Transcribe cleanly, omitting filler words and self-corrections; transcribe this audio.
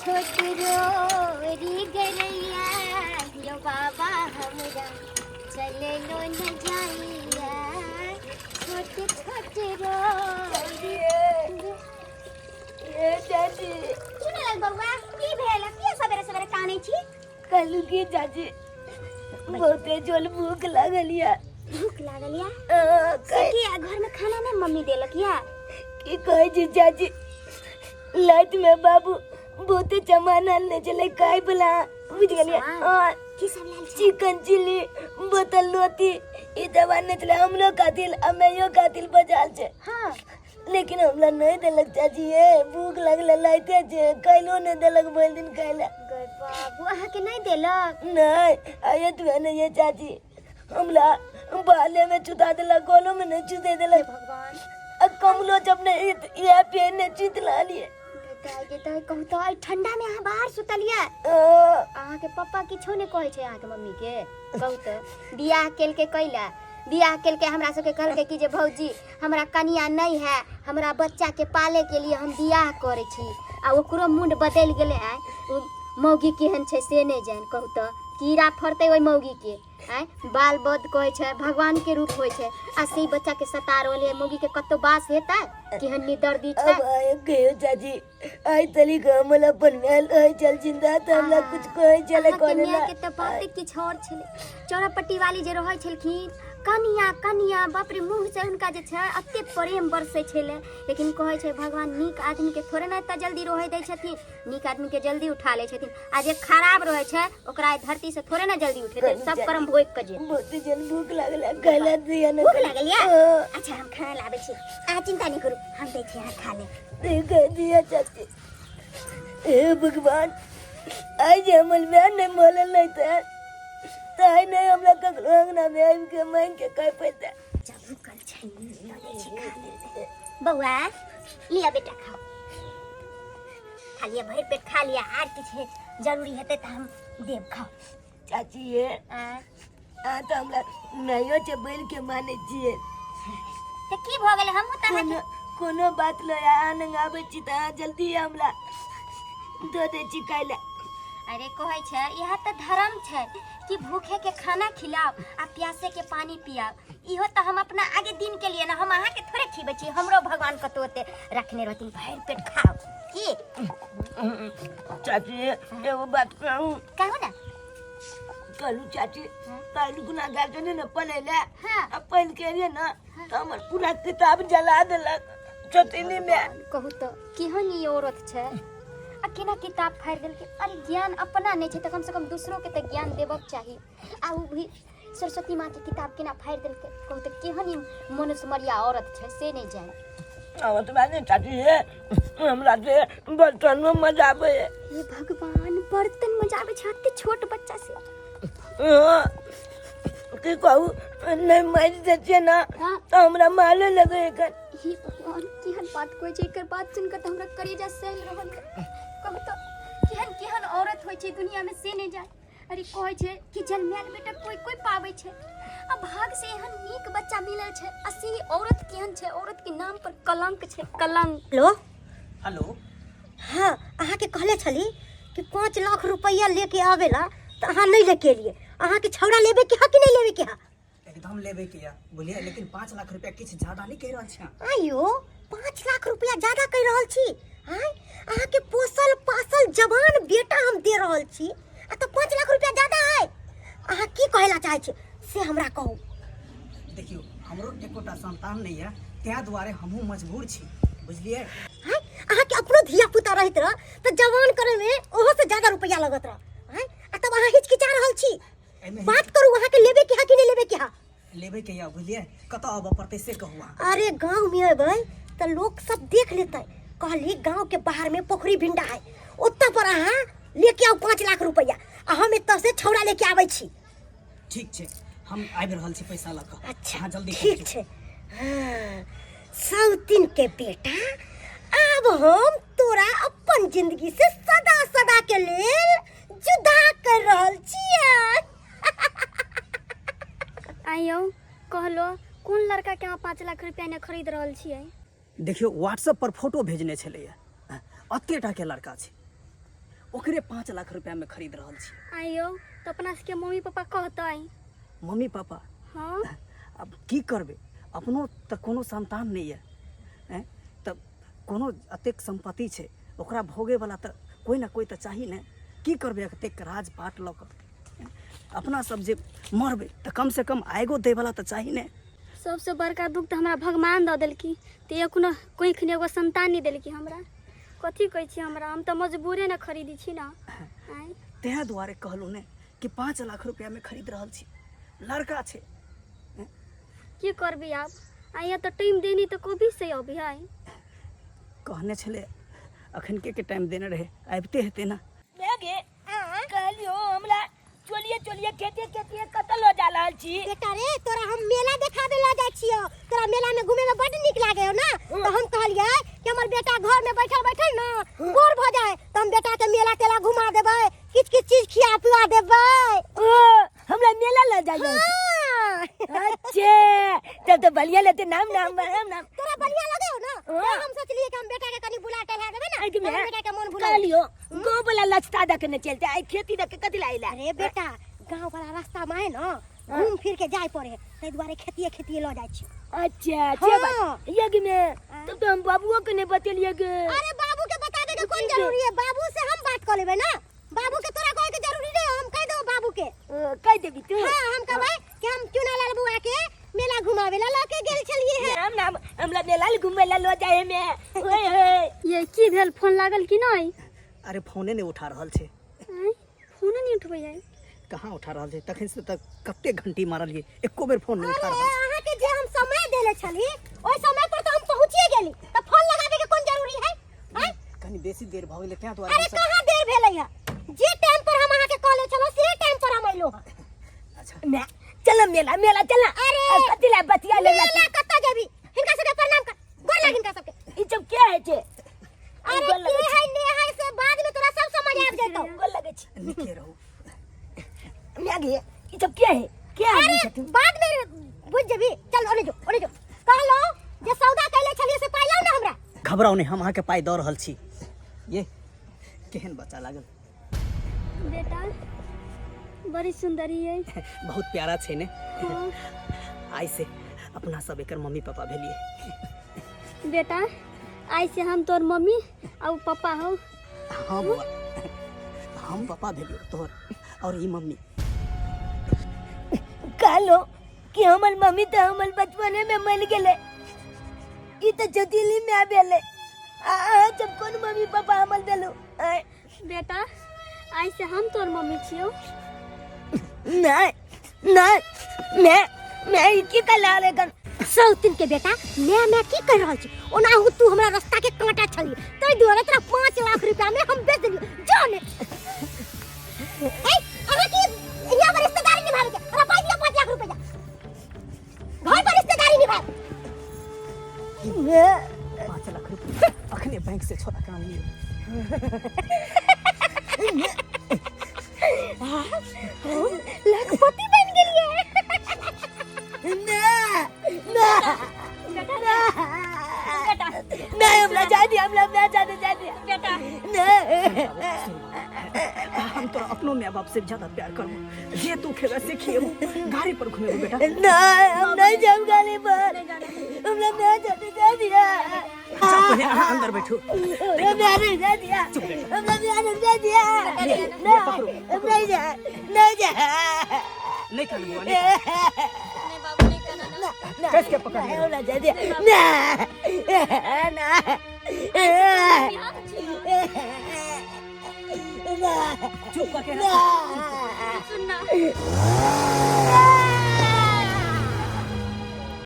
छोट रोरी गरैया यो बाबा हमरा चललो न जाइया छोट छोट रोरी। ए चाची। सुन लग बउआ, की भेल? किया सवेरे सवेरे कानै छी? कहलू की चाची, बहुते जोल भूख लागल या। भूख लागल या? से की घर में खाना नहीं मम्मी देलक या? की कहै छी चाची, लाइट में बाबू बहुते सामान आनने छलै खाय बला, बुझ गेलियै? हाँ। की सब लायल छै? चिकन चिली, बोतल रोटी, ई सब आनने छलै। हमरो खातिर आ मैयो खातिर बचाल छै। लेकिन हमरा नहीं देलक चाची। ये भूख लगले लाइते छै, खाइलो नहीं देलक भरि दिन खाइला। गै बाबू, अहाँके नहीं देलक? नहीं, आये तू नहीं ये चाची, हमरा बाले में चुता देलक, गोलो में नहीं चुते देलक। भगवान। आ कमलो जब नहीं इहे पेन नहीं चुत लालिए। दाई गे दाई, कहू तऽ एहि ठंडा में अहाँ बाहर सुतलियै? अहाँके पप्पा किछो नहि कहै छै अहाँके मम्मी के? कहू तऽ, बियाह केलकै कैला? बियाह केलकै हमरा सबके कहलकै कि जे भौजी हमरा कनिया नहि है, हमरा बच्चाके पालैके लिए हम बियाह करै छी, आ ओकरो मुंड बदलि गेलै। आँय, ओ मौगी केहन छै से नहि जानि। कहू तऽ, कीड़ा फड़तै ओहि मौगीके। आँय, बाल बोध कहै छै भगवानके रूप होइ छै, आ से बच्चाके सता रहल है। मौगीके कतौ बास हेतै? केहन निदर्दी छै। अब आए गयो चाची, आइ तलिक हमर अपन माय रहै छल जिंदा तऽ हमरा कुछ कहै छलै अहाँके कोने माय के तऽ बाते किछु आओर छलै। चौरापट्टी वाली जे रहै छलखिन, कनिया कनिया, बाप रे, मुँह से हुनका जे छै एते प्रेम बरसै छलै। लेकिन कहै छै भगवान नीक आदमी के थोड़े ने एते जल्दी रहै दै छथिन। नीक आदमी के जल्दी उठा लै छथिन, आ जे खराब रहै छै ओकरा एहि धरती से थोड़े ने जल्दी उठेतै। सब कर्म भोगि के जेतै। बहुत जन भूख लागल है, खाइला दिया ने। भूख लागल या? हाँ। अच्छा, हम खाना लाबै छी, अहाँ चिंता नहि करू, हम दै छी, अहाँ खा लेब। देख दिया चाची। हे भगवान, आइ जे हमर माय नहि मरल नहीं तऽ आइ नहि हमरा ककरो अंगना में आबि के मांगि के खाय पैता। जब भूखल छै तऽ दै छी, खा लेबै। बौआ, लिअ बेटा, खाओ, खा लिअ, भरि पेट खा लिअ। आर किछु जरूरी हेतै तऽ हम देब, खाओ। चाची ये, अहाँ तऽ हमरा माइयो छै बोलि के मानै छियै। तऽ की भऽ गेलै? हमहूँ तऽ कोनो कोनो बात लऽ अहाँ लग आबै छी तऽ अहाँ जल्दी हमरा दऽ दै छी खाय लए। अरे, कहै छै इएह तऽ धर्म छै कि भूखे के खाना खिलाओ आ प्यासे के पानी पियाओ। इहो तऽ हम अपना आगे दिन के लिए ना, हम अहाँके थोड़े खिबै छी। हमरो भगवान कतौ ओते रखने रहथिन। भरि पेट खाओ की। चाची, एगो बात कहू? कहू ने। कहलू चाची, काल्हि गुना गेल छलै ने पढ़ै लए। आ पढ़ि के एलियै ने तऽ हमर पूरा किताब जला देलक चौथिनी मे। कहू तऽ, केहन ई औरत छै आ केना किताब फाड़ि देलकै? अरे, ज्ञान अपना नहि छै तऽ कमसँ कम दूसरोके तऽ ज्ञान देबक चाही। आ ओ भी सरस्वती माँके किताब केना फाड़ि देलकै? कहू तऽ, केहन ई मनुष्यमरिया औरत छै से नहि जानि। ओतबा नहि चाची, हे हमरा से बर्तनो मजाबै। हे भगवान, बर्तन मजाबै छै एते छोट बच्चा से? हाँ, की कहू, नहि मारि दै छियै ने तऽ हमरा मारे लगै एखन। हे भगवान, केहन बात कहै छै? एकर बात सुनि कऽ तऽ हमरा करेजा सहल रहल यऽ। कहू तऽ, केहन केहन औरत होइ छै दुनियामे से नहि जाय। अरे, कहै छै कि जन्मायल बेटा कोई कोई पाबै छै, आ भाग से एहन नीक बच्चा मिलल छै, आ से ई औरत केहन छै? औरत के नाम पर कलंक छै, कलंक। हेलो। हेलो। हाँ, अहाँके कहले छली कि 5 लाख रुपैआ लेके आवेला तऽ अहाँ नहि लेके एलियै। अहाँके छौड़ा लेबे के हा कि नहि लेबे के हा? एकदम लेबे के या बोलिए, लेकिन 5 लाख रुपया किछु ज्यादा नहीं कहि रहल छी अहाँ? आयो, 5 लाख रुपया ज्यादा कहि रहल छी? आय, अहाँके पोसल पासल जवान बेटा हम दे रहल छी आ तऽ 5 लाख रुपया ज्यादा है? अहाँ की कहै ला चाहै छी से हमरा कहू। देखियौ, हमरो एकोटा संतान नहीं है, ताहि दुआरे हमहूँ मजबूर छी, बुझलियै? आय, अहाँके अपनो धिया पुता रहैत रह तऽ जवान करे में ओहो से ज्यादा रुपया लगत रह। आय, आ तब अहाँ हिचकिचा रहल छी। एहिमे बात करू, अहाँके लेबे के है कि नहीं लेबे के है? लेबे के या, बुझलियै? कतऽ आबऽ पड़तै से कहू अहाँ। अरे, गांव में अबै तऽ लोग सब देख लेतै। कहली, गांव के बाहर में पोखरी भिंडा है, ओतऽ पर अहाँ लेके आउ 5 लाख रुपया आ हम एतऽ से छौड़ा लेके आबै छी। ठीक छै, हम आबि रहल छी पैसा लऽ कऽ। अच्छा। अहाँ जल्दी ठीक पहुँचू। छै। हाँ, सौतिन के बेटा, आब हम तोरा अपन जिंदगी से सदा सदा के लेल जुदा कर रहल छियै। आइयो कहलो, कोन लड़का के अहाँ 5 लाख रुपया ने खरीद रहल छियै? देखियौ, व्हाट्सएप पर फोटो भेजने छलैया, एतेटा के लड़का छै। ओकरे 5 लाख रुपैआमे खरीद रहल छी। आइयो तऽ अपना सबके मम्मी पापा कहतै? Mummy papa? हाँ। आब की करबै, अपनो तऽ कोनो संतान नहि यऽ। आँय, तऽ कोनो एतेक सम्पत्ति छै, ओकरा भोगैवला तऽ कोइ ने कोइ तऽ चाही ने। की करबै एतेक राजपाट लऽ कऽ? अपना सब जे मरबै तऽ कमसँ कम आगिओ दैवला तऽ चाही ने। सबसँ बड़का दुख तऽ हमरा भगवान दऽ देलखिन तऽ एखनो कोखिने एगो संतान नहि देलखिन हमरा। कथी कहै छी हमरा, हम तऽ मजबूरे ने खरीदै छी ने। आँय। ताहि दुआरे कहलहुँ ने कि 5 लाख रुपैआमे खरीद रहल छी, लड़का छै। की करबी आब? आइया तऽ टाइम देनी तऽ कभी से अभी है। कहने छलै, अखन के टाइम देने रहै, आबिते हेतै ने। गे, कहलियो हमरा चोलिए चोलिए खेते खेते कतऽ लऽ जा रहल छी? बेटा रे, तोरा हम मेला देखा दे लऽ जाइ छियौ। तोरा मेला में घूमे में बड नीक लागे हो ना, तो हम कहलियै कि हमर बेटा घर में बैठल बैठल ना बोर भ जाए, तो हम बेटा के मेला तेला घुमा देबै, किछ किछ चीज खिया पिया देबै। ओ, हमरा मेला लऽ जा रहल छी? हाँ। अच्छे, तब तो बढ़िया लेते। नाम नाम नाम नाम। तोरा बढ़िया लगे हो ना? हाँ। तो हम सोचलिए कि हम बेटा के कनी बुला टहला देबै ना, आइ तो मैं हमर बेटा के मन भुला। कहलियो गाँव वाला लचता दके ने चलते, आई खेती दके कथी लाइला? अरे बेटा, गांव वाला रास्ता में है ना, घूम फिर के जाए पड़े है, ताहि दुआरे खेतिए खेतिए लऽ जाइ छी। अच्छा अच्छा। हाँ। बात ये कि मैं तब तो हम बाबुओ के नहीं बतेलिए गे। अरे, बाबू के बताबे के कोन जरूरी है? बाबू से हम बात कर लेबै ना। बाबू के तोरा कहे के जरूरी नहीं, हम कह देबो बाबू के। कह देबी तू? हाँ, हम कहबै कि हम चुना लाल बुआ के मेला घुमावे ला लऽ के गेल छलिए है। नाम नाम, हमरा मेला घूमे ला लो जाए में, ओए होए। ये की भेल, फोन लागल कि नहि? अरे, फोने नहि उठा रहल छै। आँय, फोनो नहि उठबै है? कहाँ उठा रहल छै? तखन से तऽ कते घंटी मारलियै, एको बेर फोन नहि उठा अरे रहल छै। अहाँ के जे हम समय देले छली, ओहि समय पर तो हम पहुंचिए गेली, तऽ फोन लगाबे के कोन जरूरी है? आँय? कनी बेसी देर भऽ गेलै, ताहि दुआरे अरे हमसब कहाँ देर भेलै है? जे टाइम पर हम अहाँ के कहले छलहुँ, से टाइम पर हम अइलहुँ हँ। अच्छा। मैं चल मेला, मेला चल। अरे, कथी ला बतिया ले? मेला कतऽ जेबी? हिनका सबके प्रणाम कर, गोर लाग हिनका सबके। ई सब के है छे? अरे, गोर के लगै है ने है से बाद में तोरा सब समझ आबि जेतौ। गोर लगै छी। नीके रहू। मैं गे, ई सब के है, के आदमी अरे छथिन? बाद में बुझ जेबी। चल, ओने जो, ओने जो। कहलो जे सौदा कैले छलिए से पाइ लाउ ना हमरा। घबराउ नहि, हम अहाँके पाइ दऽ रहल छी। ये केहन बच्चा लागल? बेटा, बड़ी सुंदरी है। बहुत प्यारा छै ने? हाँ। आइ से अपना सब एकर मम्मी पापा भेलिए। बेटा, आइ से हम तोर मम्मी और पापा हो। हाँ बौआ, हम पापा भेलियो तोहर और ई मम्मी। कहलो कि हमर मम्मी तो हमर बचपने में मर गेले, ई तो जतीली में आबेले। आ अहाँ सब कोन मम्मी पापा हमर देलो? आय? बेटा, आइ से हम तोर मम्मी छियौ। नहीं नहीं, मैं ई की कला लेकिन सौतिन के बेटा, मैं मैं की कर रहल छी? ओनाहु तू हमरा रास्ता के कांटा छली, ताहि दुआरे तोरा 5 लाख रुपया में हम बेच देलियो। जो ने ए, अहाँ की यहाँ पर रिश्तेदारी निभावे के? हमरा पाइ दिया 5 लाख रुपया, घर पर रिश्तेदारी निभावे। 5 लाख रुपया अखने बैंक से छोड़ा के आनलियो। लखपति बन गेलिए। ना ना नहीं, हमरा जा दिया, हमरा मैं जाने जा दिया। बेटा। नहीं। हम तोरा अपनो माय बाप से ज्यादा प्यार करबो। जे तू खेबे से खिएबो, गाड़ी पर घुमेबो बेटा। नहीं, हम नहीं जाऊँ गाड़ी पर, हमरा मैं जाने जा दिया। अच्छा, पहिले अहाँ अंदर बैठू। हमरा मैं नहीं जा दिया, हमरा मैं नहीं जा दिया। ये पकड़ो। नहीं, हम नहीं जा, नहीं जा। नहीं कान बुआ, नहीं। नहीं बाबू, नहीं करना ना। कस के पकड़ लियो। हमरा जा दिया ना ना ना। चुप करके ना। सुनना।